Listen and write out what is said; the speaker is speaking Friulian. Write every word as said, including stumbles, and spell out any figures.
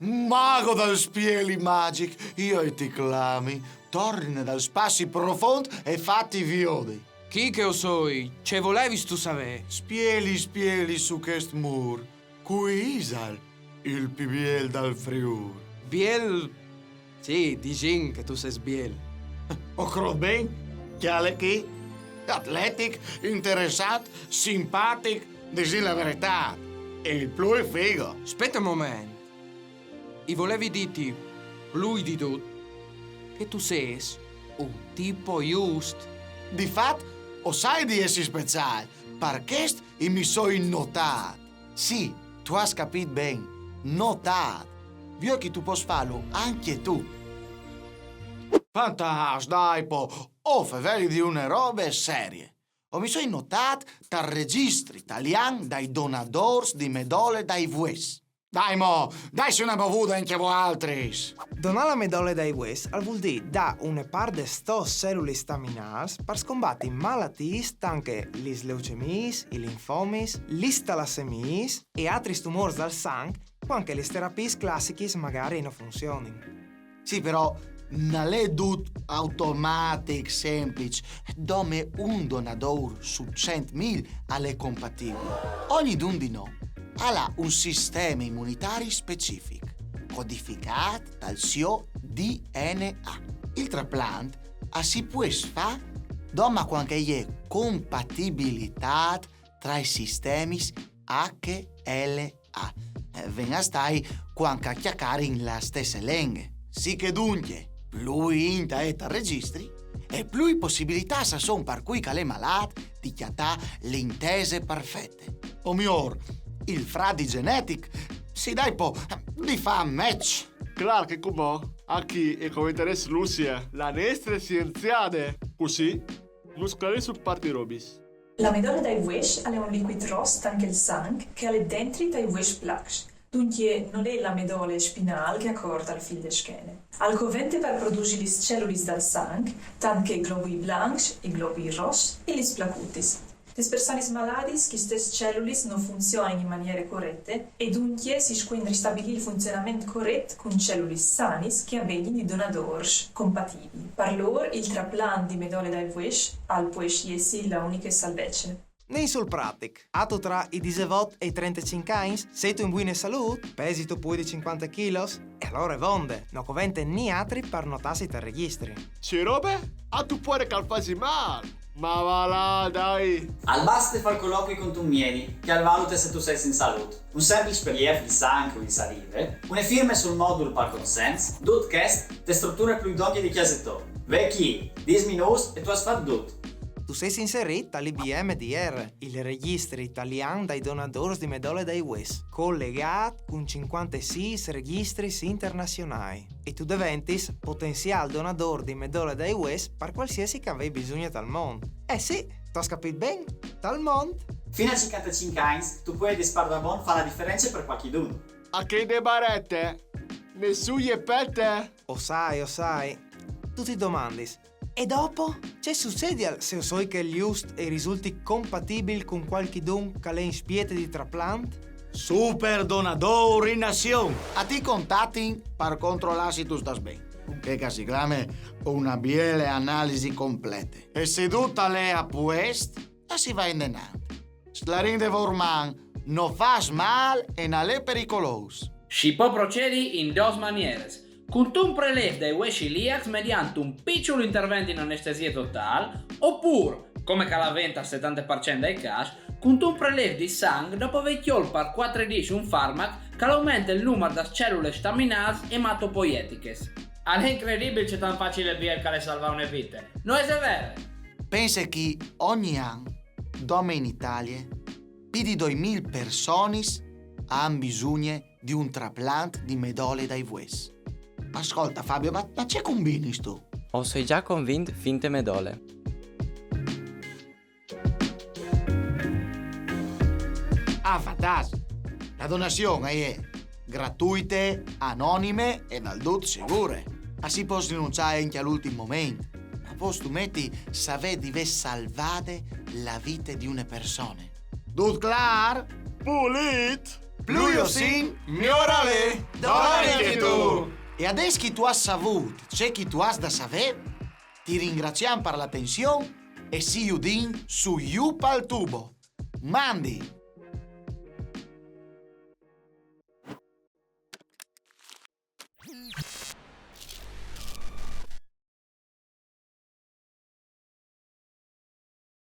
Mago dal spieli magic, jo ti clami, torne dal spazi profond e fati viodi. Chi che o soi, ce volevistu savè? Spieli, spieli su chest mur, cui isal il pi biel dal Friûl? Biel? Sì, disìn che tu sês biel. O crôt ben, cjale chi, atletic, interessat, simpatic, disìn la veretât. E il plui figo. Spiete un moment. I volevi dîti, plui di dut, che tu sês un tipo just. Di fat, o sai di jessi speciâl, par chest i mi soi notât. Sì, tu âs capît ben, notât. Viôt che tu pos fâlu ancje tu. Fantats, dai po, o feveli di une robe serie. O mi soi notât tal regjistri talian dai donadôrs di medole dai vues. Dai mo, daitsi une bovude ancje voaltris! Donâ la medole dai vues al vûl dî dâ une part des tôs celulis staminâls par scombati malatiis tant che lis leucemiis, i linfomis, lis talassemiis e altris tumôrs dal sanc, cuant che lis terapiis classichis magari no funzionin. Sì, però, nol è dut automatic, sempliç, dome un donadôr su cent mil al è compatibil. Ognidun di nô al à un sisteme imunitari specific, codificât dal siô D N A. Il traplant al si pues fâ dome cuant che e je compatibilitât tra i sistemis H L A. Eh, ven a stâi cuant che a cjacarin la stesse lenghe. Sì che duncje, plui int a è tal regjistri, e plui pussibilitâts a son par cui che al è malât di cjatâ la intese perfete. O miôr, il fradi gjenetic, sì dai po, di fâ match. Clâr che cumò, a chi e coventarès Lucie, la nestre sienziade, cussì nus sclarìs un pâr di robis. La medole dai vues al è un licuit ros tant che il sanc che al è dentri tai vues blancs. Duncje nol è la medole spinâl che a cor dal fîl de schene. Al covente par produsi lis celulis dal sanc, tant che i globui blancs, i globui ros e lis placutis. Tes personis maladis, chestis celulis no funzionin in maniere corete e duncje si scuen ristabilî il funzionament coret cun celulis sanis che a vegnin di donadôrs compatibils. Par lôr il traplant di medole dai vues al pues jessi la uniche salvece. Nin sul pratic. Âstu tra i disevot e i trentecinc agns? Sêstu in buine salût? Pesistu plui di cincuante chilos? E alore vonde, no covente nialtri par notâsi tal regjistri. Ce robe? Âstu pôre che al fasi mâl? Ma va là, dai! Al baste fâ il colocui cuntun miedi, che al valute se tu sês in salût. Un sempliç prelief di sanc o in salive, une firme sul modul pal consens, dut chest te struture plui dongje di cjase tô. Ve chi, dîs minûts e tu âs fat dut. Tu sês inserît tal I B M D R, il regjistri talian dai donadôrs di medole dai vues, colegât cun cincuantesîs regjistris internazionâi. E tu deventis potenziâl donadôr di medole dai vues par cualsiasi che a vei bisugne tal mont. Eh sì, tu âs capît ben, tal mont! Fin a cincuantecinc agns tu puedis pardabon fâ la diference par cualchidun. A chei de barete, nessun je pete? O sai, o sai. Tu ti domandis: e dopo? Ce sucedial se o soi chel just e i risulti compatibil cun cualchidun che al è in spiete di traplant? Super donadôr in azion! A ti contatin par controlâ se tu stâs ben. Chê che si clame une biele analisi complete. E se dut al è a puest, a si va indenant. Sclarìn de vôr man, no fâs mâl e nol è pericolôs. Si pò procedi in dôs manieris: cuntun prelêf dai vues iliacs mediant un piçul intervent in anestesie totâl, opûr, come che al vegn tal setante par cent dai câs, cuntun prelêf di sanc dopo vê cjolt par cuatri dîs un farmac che al aumente il numar das celulis staminâls ematopoietichis. Al è incredibil ce tant facil e biel che al è salvâ une vite. No isal vere? Pense che ogni an, dome in Italie, pi di doi mil personis a àn bisugne di un traplant di medole dai vues. Ascolte, Fabio, ma, ma ce combinistu? O soi za convint fin te medole. Ah, fantastic! La donazion e je gratuite, anonime e dal dut sigure. A si pues rinunciâ ancje al ultin moment. Ma pôstu meti savê di vê salvade la vite di une persone. Dut clâr? Pulit? Plui o sin, miôr al è! Donari E adès che tu âs savût ce che tu âs da savê, ti ringraziam par la atenzion e si judìn su Ju pal tubo. Mandi!